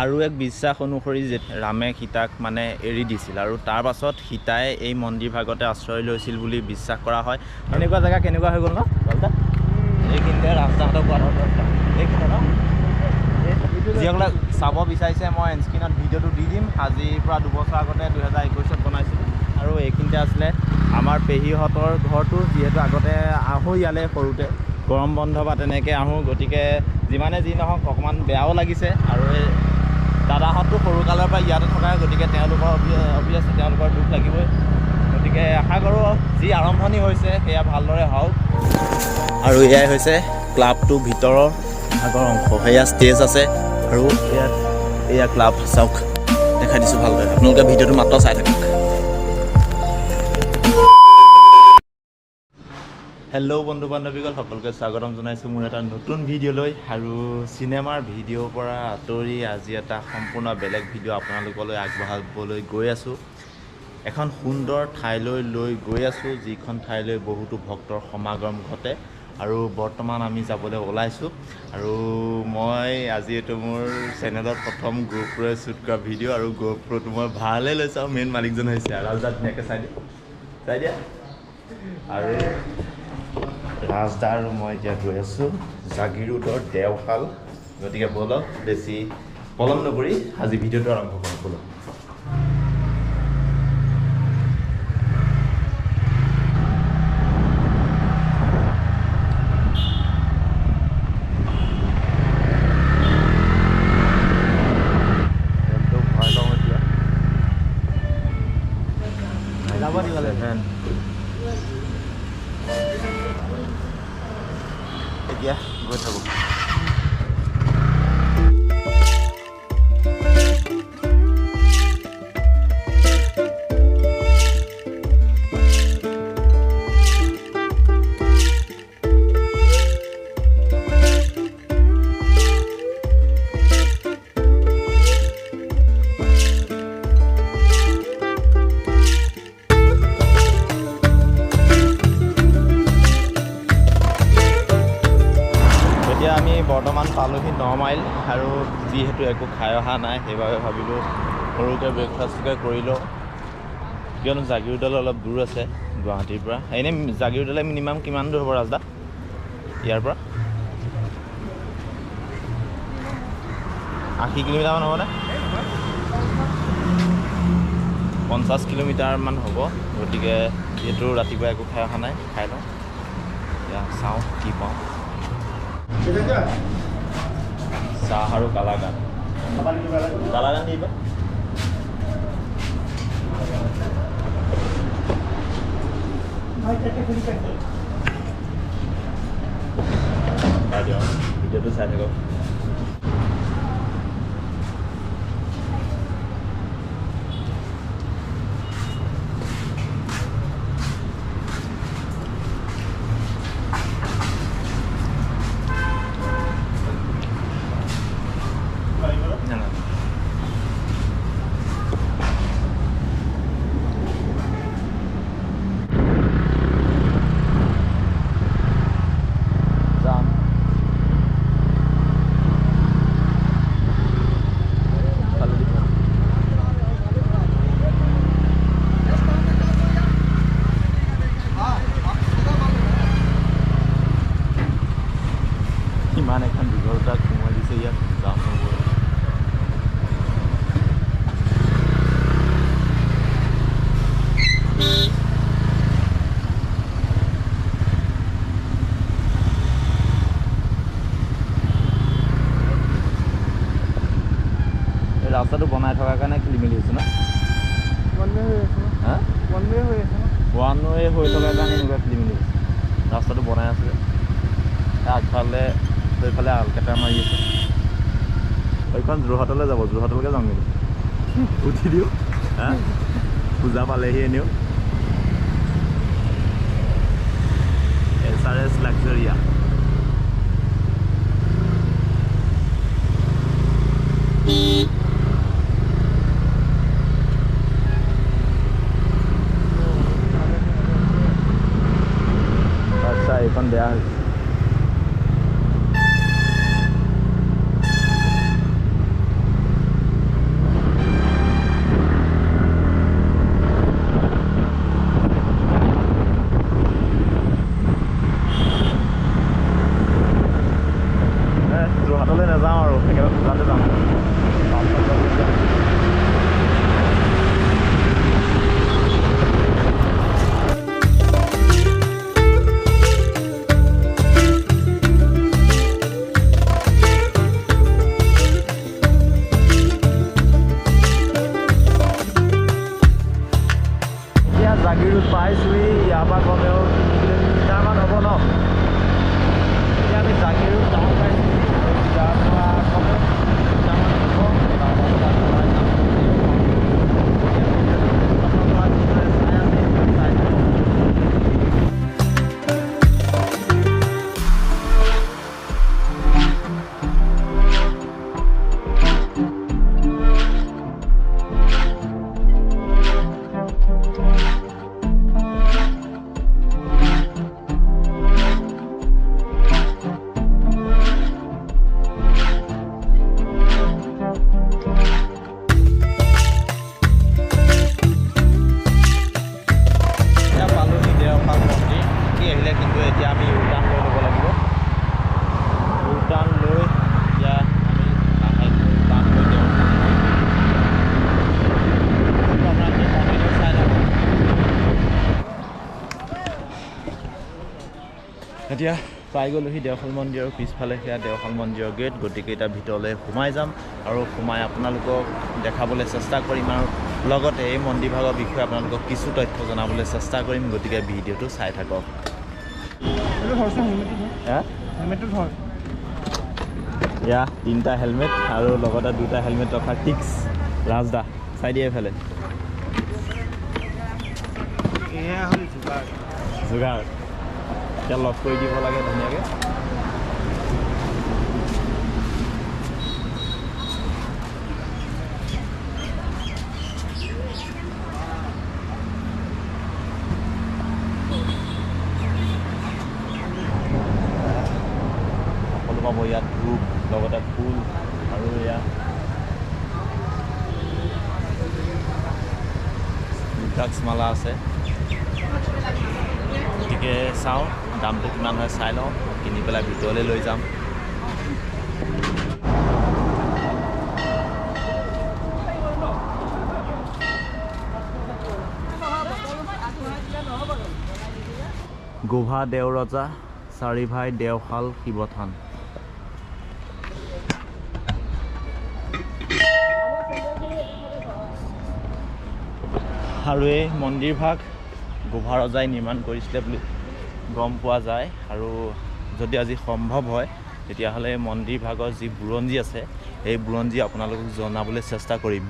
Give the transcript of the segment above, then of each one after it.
আৰু এক বিশ্বাস অনুসৰি যে ৰামে সীতাক মানে এৰি দিছিল আৰু তাৰ পাছত সীতাই এই মন্দিৰ ভাগতে আশ্ৰয় লৈছিল বুলি বিশ্বাস কৰা হয়। এনেকুৱা জেগা কেনেকুৱা হৈ গ'ল ন দাদা? এইখিনিতে ৰাস্তাঘাটৰ কোৱাৰ্টাৰ এইখিনিতে ন? যিসকলে চাব বিচাৰিছে মই এনস্ক্ৰীণত ভিডিঅ'টো দি দিম। আজিৰ পৰা 2 বছৰ আগতে 2021ত বনাইছিলোঁ। আৰু এইখিনিতে আছিলে আমাৰ পেহীহঁতৰ ঘৰটো, যিহেতু আগতে আহোঁ ইয়ালৈ সৰুতে গৰম বন্ধ বা তেনেকৈ আহোঁ, গতিকে যিমানে যি নহওক অকণমান বেয়াও লাগিছে। আৰু এই দাদাহঁতটো সৰুকালৰ পৰা ইয়াতে থকা, গতিকে তেওঁলোকৰ অভিয়াছলি তেওঁলোকৰ দুখ লাগিবই। গতিকে আশা কৰোঁ যি আৰম্ভণি হৈছে সেয়া ভালদৰে হওক। আৰু এয়াই হৈছে ক্লাবটো ভিতৰৰ ভাগৰ অংশ, সেয়া ষ্টেজ আছে আৰু ইয়াত এয়া ক্লাব। চাওক, দেখাই দিছোঁ ভালদৰে, আপোনালোকে ভিডিঅ'টো মাত্ৰ চাই থাকক। হেল্ল' বন্ধু বান্ধৱীসকল, সকলোকে স্বাগতম জনাইছোঁ মোৰ এটা নতুন ভিডিঅ'লৈ। আৰু চিনেমাৰ ভিডিঅ'ৰ পৰা আঁতৰি আজি এটা সম্পূৰ্ণ বেলেগ ভিডিঅ' আপোনালোকলৈ আগবঢ়াবলৈ গৈ আছোঁ। এখন সুন্দৰ ঠাইলৈ লৈ গৈ আছোঁ, যিখন ঠাইলৈ বহুতো ভক্তৰ সমাগম ঘটে। আৰু বৰ্তমান আমি যাবলৈ ওলাইছোঁ। আৰু মই আজি এইটো মোৰ চেনেলত প্ৰথম গোপ্ৰ'ৰে শ্বুট কৰা ভিডিঅ', আৰু গোপ্ৰ'টো মই ভালেই লৈছোঁ। আৰু মেইন মালিকজন হৈছে ৰাজদা, ধুনীয়াকৈ চাই দিয়া, চাই দিয়া। আৰু ৰাজদা আৰু মই এতিয়া গৈ আছোঁ জাগিৰোডৰ দেওশাল। গতিকে ব'লক, বেছি পলম নকৰি আজি ভিডিঅ'টো আৰম্ভ কৰোঁ, ব'লক। তেলটো ভৰাই লওঁ এতিয়া। যাব দিব লাগিব। এতিয়া গৈ থাকোঁ। এতিয়া আমি বৰ্তমান পালোহি 9 মাইল, আৰু যিহেতু একো খাই অহা নাই সেইবাবে ভাবিলোঁ সৰুকৈ ব্ৰেকফাষ্টটোকে কৰি লওঁ, কিয়নো জাগিৰোডলৈ অলপ দূৰ আছে গুৱাহাটীৰ পৰা। এনেই জাগিৰোডলৈ মিনিমাম কিমান দূৰ হ'ব ৰাজদা ইয়াৰ পৰা? 80 কিলোমিটাৰমান হ'বনে? 50 কিলোমিটাৰমান হ'ব। গতিকে যিহেতু ৰাতিপুৱা একো খাই অহা নাই, খাই লওঁ, এতিয়া চাওঁ কি পাওঁ। চাহ আৰু কালাকান, কালাকান দিবা। দিয়ক, ভিডিঅ'টো চাই থাকক। যাম ইমান এখন দীঘল ট্ৰাক সোমোৱাই দিছে ইয়াত, যাম হ'ব। এই ৰাস্তাটো বনাই থকাৰ কাৰণে খেলি মেলি হৈছে ন? ওৱান ৱে হৈ আছে ন? হা, ওৱান ৱে হৈ আছে ন? ওৱান ৱে হৈ থকাৰ কাৰণে এনেকুৱা খেলি মেলি হৈছে। ৰাস্তাটো বনাই আছে যে আগফালে, সেইফালে আলকেটা মাৰি আছে। এইখন যোৰহাটলৈ যাব, যোৰহাটলৈকে যাম কিন্তু উঠি দিওঁ। হা, পূজা পালেহি এনেও। এছ আৰ এছ লাক্সাৰিয়া। আচ্ছা, এইখন বেয়া হৈছে। জাগিৰোড পাইছোঁহি। ইয়াৰ পৰা কমেও 3 কিলোমিটাৰমান হ'ব ন। এতিয়া আমি জাগিৰোড টাউন পাইছোঁহি আৰু ইয়াৰ পৰা কমেও 3 কিলোমিটাৰমান হ'ব। তাৰপাছত আমি ওলাই যাম। চাই আছে, চাই থাকক। এতিয়া পালোহি দেওশাল মন্দিৰ। কি আহিলে, কিন্তু এতিয়া আমি ইউ টাৰ্ণ লৈ ল'ব লাগিব। ইউ টাৰ্ণ লৈ এতিয়া আমি লাহেকৈ টাৰ্ণ লৈ দেওশাল মন্দিৰ আপোনালোকে কণ্টিনিউ চাই থাকক। এতিয়া পাই গ'লোহি দেওশাল মন্দিৰৰ পিছফালে, সেয়া দেওশাল মন্দিৰৰ গেট। গতিকে এতিয়া ভিতৰলৈ সোমাই যাম আৰু সোমাই আপোনালোকক দেখাবলৈ চেষ্টা কৰিম আৰু লগতে এই মন্দিৰভাগৰ বিষয়ে আপোনালোকক কিছু তথ্য জনাবলৈ চেষ্টা কৰিম। গতিকে ভিডিঅ'টো চাই থাকক। এইটো ধৰচোন, হেলমেটটো ধৰ। হা? হেলমেটটো ধৰ। এয়া 3টা হেলমেট আৰু লগতে 2টা হেলমেট ৰখাৰ টিক্স। ৰাজদা চাই দিয়ে এইফালে। এয়া হ'ল যোগাৰ। যোগাৰ এতিয়া লক কৰি দিব লাগে ধুনীয়াকৈ। সকলো পাব ইয়াত, ধূপ লগতে ফুল আৰু এয়া ৰুদ্ৰাক্ষ মালা আছে। গতিকে চাওঁ দামটো কিমান হয়, চাই লওঁ, কিনি পেলাই ভিতৰলৈ লৈ যাম। গোভা দেওৰজা চাৰি ভাই দেওশাল শিৱথান। আৰু এই মন্দিৰভাগ গোভা ৰজাই নিৰ্মাণ কৰিছিলে বুলি গম পোৱা যায়। আৰু যদি আজি সম্ভৱ হয় তেতিয়াহ'লে মন্দিৰভাগৰ যি বুৰঞ্জী আছে সেই বুৰঞ্জী আপোনালোকক জনাবলৈ চেষ্টা কৰিম।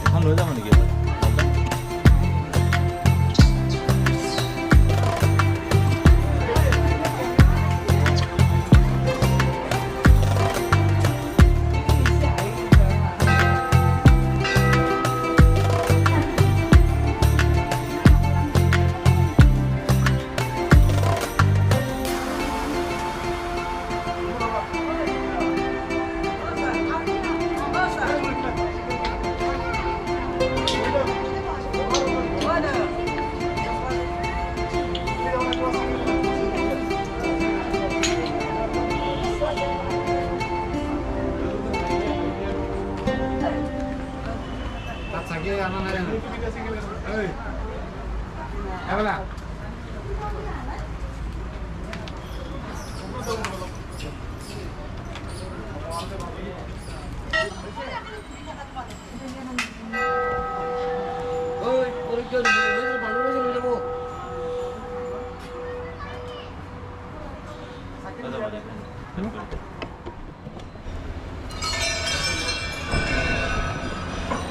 এখন লৈ যাব নেকি?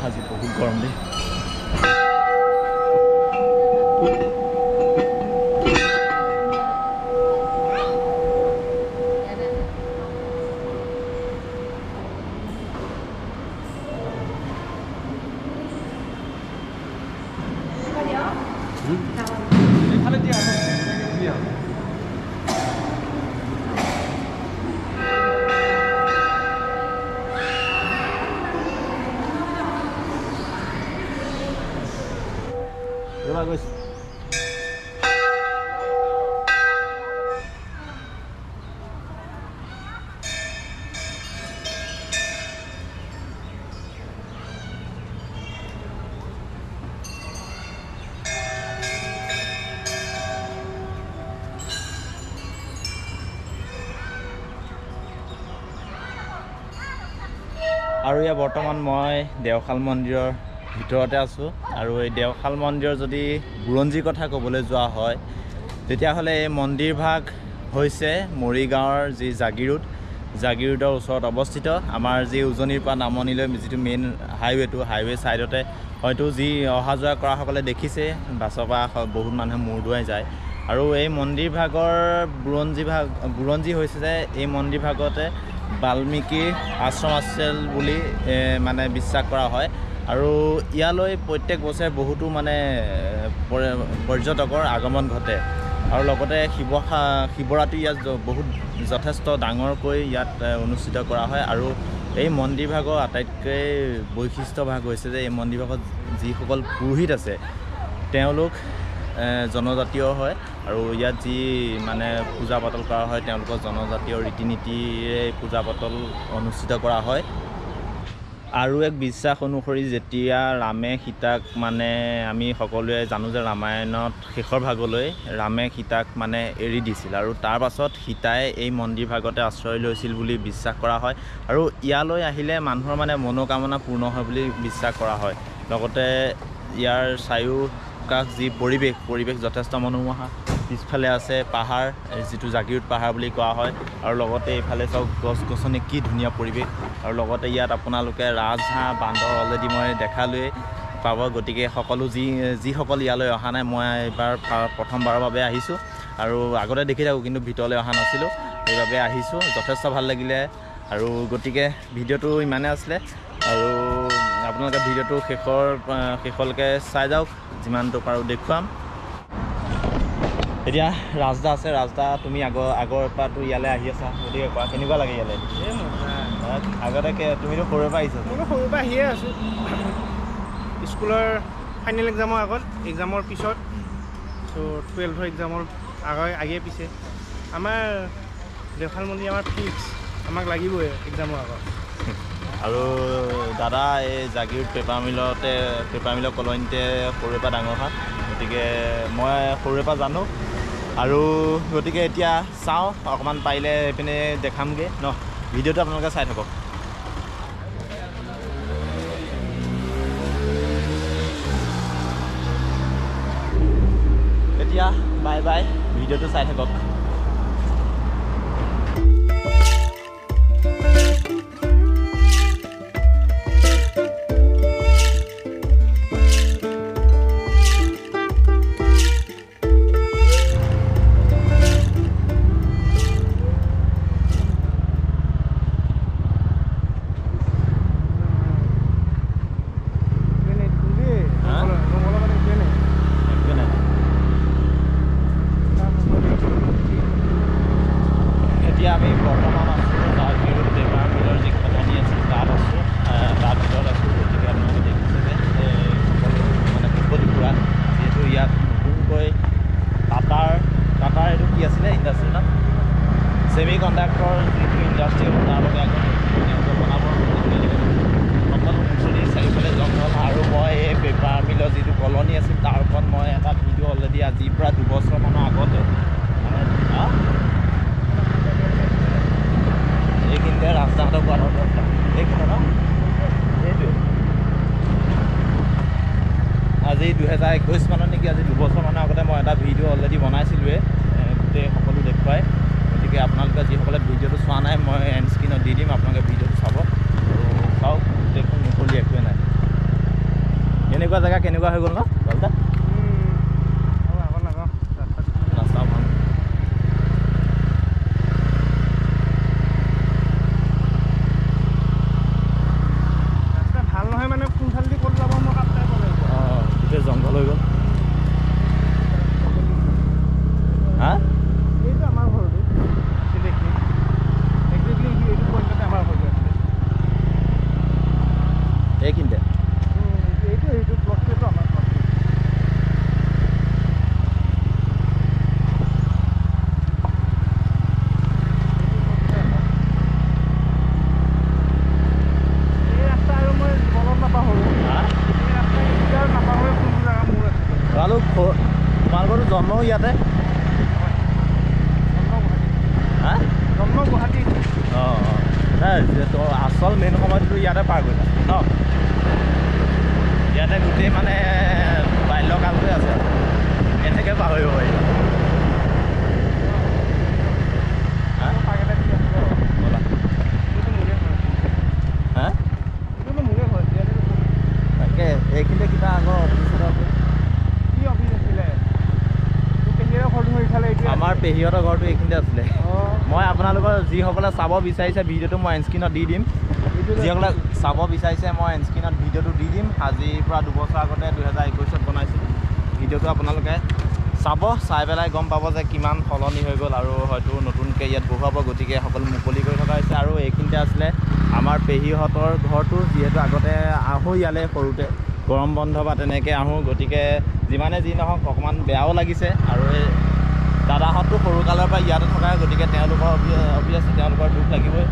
আজি বহুত গৰম দেই। ৰ'বা গৈছোঁ। আৰু ইয়াৰ বৰ্তমান মই দেওশাল মন্দিৰৰ ভিতৰতে আছোঁ। আৰু এই দেওশাল মন্দিৰৰ যদি বুৰঞ্জীৰ কথা ক'বলৈ যোৱা হয়, তেতিয়াহ'লে এই মন্দিৰভাগ হৈছে মৰিগাঁৱৰ যি জাগিৰোড, জাগিৰোডৰ ওচৰত অৱস্থিত। আমাৰ যি উজনিৰ পৰা নামনিলৈ যিটো মেইন হাইৱেটো, হাইৱে ছাইডতে হয়তো যি অহা যোৱা কৰাসকলে দেখিছে, বাছৰ পৰা বহুত মানুহে মূৰ দোৱাই যায়। আৰু এই মন্দিৰভাগৰ বুৰঞ্জী হৈছে যে এই মন্দিৰভাগতে বাল্মীকিৰ আশ্ৰম আছিল বুলি মানে বিশ্বাস কৰা হয়। আৰু ইয়ালৈ প্ৰত্যেক বছৰে বহুতো মানে পৰ্যটকৰ আগমন ঘটে। আৰু লগতে শিৱৰাত্ৰি ইয়াত বহুত যথেষ্ট ডাঙৰকৈ ইয়াত অনুষ্ঠিত কৰা হয়। আৰু এই মন্দিৰভাগৰ আটাইতকৈ বৈশিষ্ট্য ভাগ হৈছে যে এই মন্দিৰভাগত যিসকল পুৰোহিত আছে তেওঁলোক জনজাতীয় হয়। আৰু ইয়াত যি মানে পূজা পাতল কৰা হয় তেওঁলোকৰ জনজাতীয় ৰীতি নীতিৰে পূজা পাতল অনুষ্ঠিত কৰা হয়। আৰু এক বিশ্বাস অনুসৰি যেতিয়া ৰামে সীতাক মানে আমি সকলোৱে জানো যে ৰামায়ণত শেষৰ ভাগলৈ ৰামে সীতাক মানে এৰি দিছিল আৰু তাৰ পাছত সীতাই এই মন্দিৰভাগতে আশ্ৰয় লৈছিল বুলি বিশ্বাস কৰা হয়। আৰু ইয়ালৈ আহিলে মানুহৰ মানে মনোকামনা পূৰ্ণ হয় বুলি বিশ্বাস কৰা হয়। লগতে ইয়াৰ চাৰিওকাষ যি পৰিৱেশ যথেষ্ট মনোমোহা। পিছফালে আছে পাহাৰ, যিটো জাগিৰোড পাহাৰ বুলি কোৱা হয়। আৰু লগতে এইফালে চাওক গছ গছনি, কি ধুনীয়া পৰিৱেশ। আৰু লগতে ইয়াত আপোনালোকে ৰাজহাঁহ, বান্দৰ অলৰেডি মই দেখালোৱেই পাব। গতিকে সকলো যিসকল ইয়ালৈ অহা নাই, মই এইবাৰ প্ৰথমবাৰৰ বাবে আহিছোঁ। আৰু আগতে দেখি থাকোঁ কিন্তু ভিতৰলৈ অহা নাছিলোঁ, সেইবাবে আহিছোঁ। যথেষ্ট ভাল লাগিলে। আৰু গতিকে ভিডিঅ'টো ইমানেই আছিলে। আৰু আপোনালোকে ভিডিঅ'টো শেষলৈকে চাই যাওক, যিমানটো পাৰোঁ দেখুৱাম। এতিয়া ৰাজদা আছে। ৰাজদা, তুমি আগৰ পৰাতো ইয়ালৈ আহি আছা, গতিকে কোৱা কেনেকুৱা লাগে ইয়ালৈ? আগতে তুমিতো সৰুৰে পৰা আহিছা? মইতো সৰুৰ পৰা আহিয়ে আছোঁ। স্কুলৰ ফাইনেল এক্সামৰ আগত, এক্সামৰ পিছত, চ' টুৱেলভৰ এক্সামৰ আগে পিছে আমাৰ দেওশাল মন্দিৰ আমাৰ ফিক্স, আমাক লাগিবই এক্সামৰ আগত। আৰু দাদা এই জাগিৰোড পেপাৰ মিলৰ কলনীতে সৰুৰে পৰা ডাঙৰ হোৱা, গতিকে মই সৰুৰে পৰা জানো। আৰু গতিকে এতিয়া চাওঁ অকণমান পাৰিলে এইপিনে দেখামগৈ ন, ভিডিঅ'টো আপোনালোকে চাই থাকক। এতিয়া বাই বাই, ভিডিঅ'টো চাই থাকক। আমি বৰ্তমান আছোঁ জাগিৰোড পেপাৰ মিলৰ যি কলনী আছিল তাত আছোঁ, তাৰ ভিতৰত আছোঁ। গতিকে আপোনালোকে দেখিছে যে সকলো মানে মুকলি পূৰা, যিহেতু ইয়াত নতুনকৈ টাটাৰ এইটো কি আছিলে ইণ্ডাষ্ট্ৰীৰ নাম, ছেমি কণ্ডাক্টৰ যিটো ইণ্ডাষ্ট্ৰী হ'ব তাৰ বাবে আকৌ তেওঁলোকে বনাব। সকলো মুকলি, চাৰিওফালে জংঘল। আৰু মই এই পেপাৰ মিলৰ যিটো কলনী আছিল তাৰ ওপৰত মই এটা ভিডিঅ' অলৰেডি আজিৰ পৰা 2 বছৰমানৰ আগতে মানে এইখিনিতে ৰাস্তাঘাটৰ কোৱাৰ্টাৰ ৰাস্তা এইখিনি ন, সেইটোৱে আজি 2021 মানত নেকি, আজি 2 বছৰমানৰ আগতে মই এটা ভিডিঅ' অলৰেডি বনাইছিলোঁৱে গোটেই সকলো দেখুৱাই। গতিকে আপোনালোকে যিসকলে ভিডিঅ'টো চোৱা নাই, মই এণ্ড স্ক্ৰীণত দি দিম, আপোনালোকে ভিডিঅ'টো চাব। আৰু চাওক গোটেইখন মুকলি, একোৱে নাই। এনেকুৱা জেগা কেনেকুৱা হৈ গ'ল ন দাদা? ৰাস্তা ভাল। ৰাস্তা ভাল নহয় মানে কোনফালেদি ক'ত যাব মই পাত্তাই পোৱা নাই। অঁ, গোটেই জংঘল হৈ গ'ল। হা, এইটো আমাৰ ঘৰটো আছিলে এইখিনি, একজেক্টলি এইটো পইণ্টতে আমাৰ ঘৰটো আছিলে। এইখিনিতে? এইটো প্লটটোৱেতো আমাৰ প্লটটো। এই ৰাস্তা আৰু মই জীৱনত নাপাহৰোঁ। হা, এই ৰাস্তা কেতিয়াও নাপাহৰোঁ, কোনটো জেগা মোৰ আছিলে। তোমালোক তোমালোকৰতো জন্মও ইয়াতে? জন্ম গুৱাহাটীত। হা? জন্ম গুৱাহাটীত। অঁ অঁ, নাই, আচল মেইন সময়টোতো ইয়াতে পাৰ কৰিলা ন? ইয়াতে গোটেই মানে বাল্যকালটোৱে আছে, এনেকৈ পাহৰিব পাৰিবা। তাকে এইখিনিতে কিবা আগৰ অফিচ এটা আছিলে, আমাৰ পেহীহঁতৰ ঘৰটো এইখিনিতে আছিলে। মই আপোনালোকৰ যিসকলে চাব বিচাৰিছে ভিডিঅ'টো মই এণ্ড স্ক্ৰীণত দি দিম, যিসকলে চাব বিচাৰিছে মই এণ্ড স্ক্ৰীণত ভিডিঅ'টো দি দিম। আজিৰ পৰা 2 বছৰ আগতে 2021ত বনাইছিলোঁ ভিডিঅ'টো, আপোনালোকে চাব, চাই পেলাই গম পাব যে কিমান সলনি হৈ গ'ল আৰু হয়তো নতুনকৈ ইয়াত বহুৱাব, গতিকে সকলো মুকলি কৰি থকা হৈছে। আৰু এইখিনিতে আছিলে আমাৰ পেহীহঁতৰ ঘৰটো, যিহেতু আগতে আহোঁ ইয়ালৈ সৰুতে গৰম বন্ধ বা তেনেকৈ আহোঁ, গতিকে যিমানে যি নহওক অকণমান বেয়াও লাগিছে। আৰু এই দাদাহঁততো সৰুকালৰ পৰা ইয়াতে থকা, গতিকে তেওঁলোকৰ অভিয়াছলি তেওঁলোকৰ দুখ লাগিবই।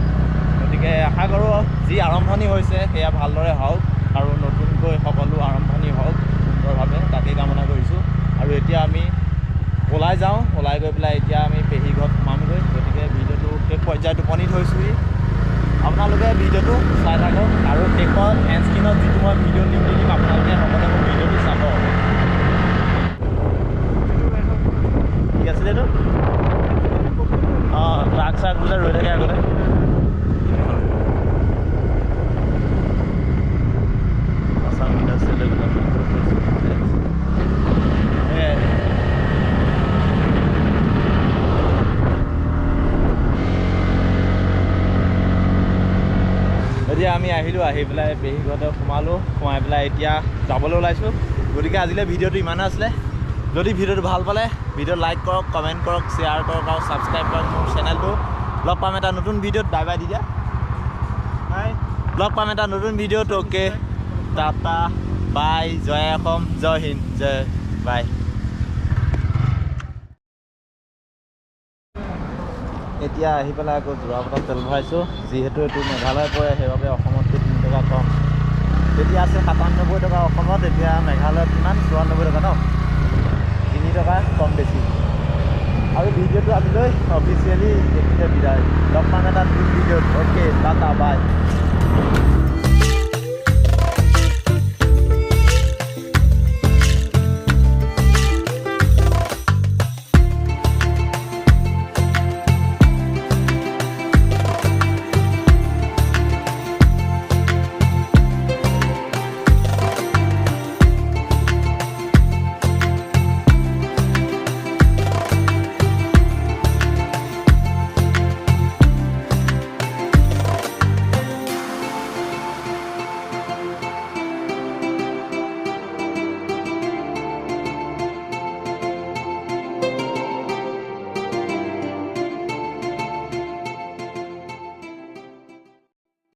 গতিকে আশা কৰোঁ যি আৰম্ভণি হৈছে সেয়া ভালদৰে হওক আৰু নতুনকৈ সকলো আৰম্ভণি হওক সুন্দৰভাৱে, তাকেই কামনা কৰিছোঁ। আৰু এতিয়া আমি ওলাই যাওঁ, ওলাই গৈ পেলাই এতিয়া আমি পেহী ঘৰত সোমামগৈ। গতিকে ভিডিঅ'টো শেষ পৰ্যায়ত উপনীত হৈছোঁহি, আপোনালোকে ভিডিঅ'টো চাই থাকক। আৰু শেষত এণ্ড স্ক্ৰীণত যিটো মই ভিডিঅ' লিংক দি দিম, আপোনালোকে সকলোৱে মোৰ ভিডিঅ'টো চাব। ঠিক আছিলে এইটো? অঁ, ট্ৰাক চাক বোলে ৰৈ থাকে আগতে। Assam industrial development. এতিয়া আমি আহিলোঁ, আহি পেলাই পেহী ঘৰতে সোমালোঁ, সোমাই পেলাই এতিয়া যাবলৈ ওলাইছোঁ। গতিকে আজিলৈ ভিডিঅ'টো ইমানে আছিলে। যদি ভিডিঅ'টো ভাল পালে ভিডিঅ' লাইক কৰক, কমেণ্ট কৰক, শ্বেয়াৰ কৰক আৰু ছাবস্ক্ৰাইব কৰক মোৰ চেনেলটো। লগ পাম এটা নতুন ভিডিঅ'ত। বাই বাই দিয়া, বাই। লগ পাম এটা নতুন ভিডিঅ'ত। অ'কে, টাটা, বাই, জয় অসম, জয় হিন্দ, জয় বাই। এতিয়া আহি পেলাই আকৌ যোৰাবাটত তেল ভৰাইছোঁ, যিহেতু এইটো মেঘালয় পৰে সেইবাবে অসমতকৈ 3 টকা কম। তেতিয়া আছে 97 টকা অসমত, এতিয়া মেঘালয়ত কিমান 94 টকা ন, 3 টকা কম বেছি। আৰু ভিডিঅ'টো আজিলৈ অফিচিয়েলি এইখিনিতে বিদায়। লগ পাম এটা নতুন ভিডিঅ'ত। Okay, tata, bye.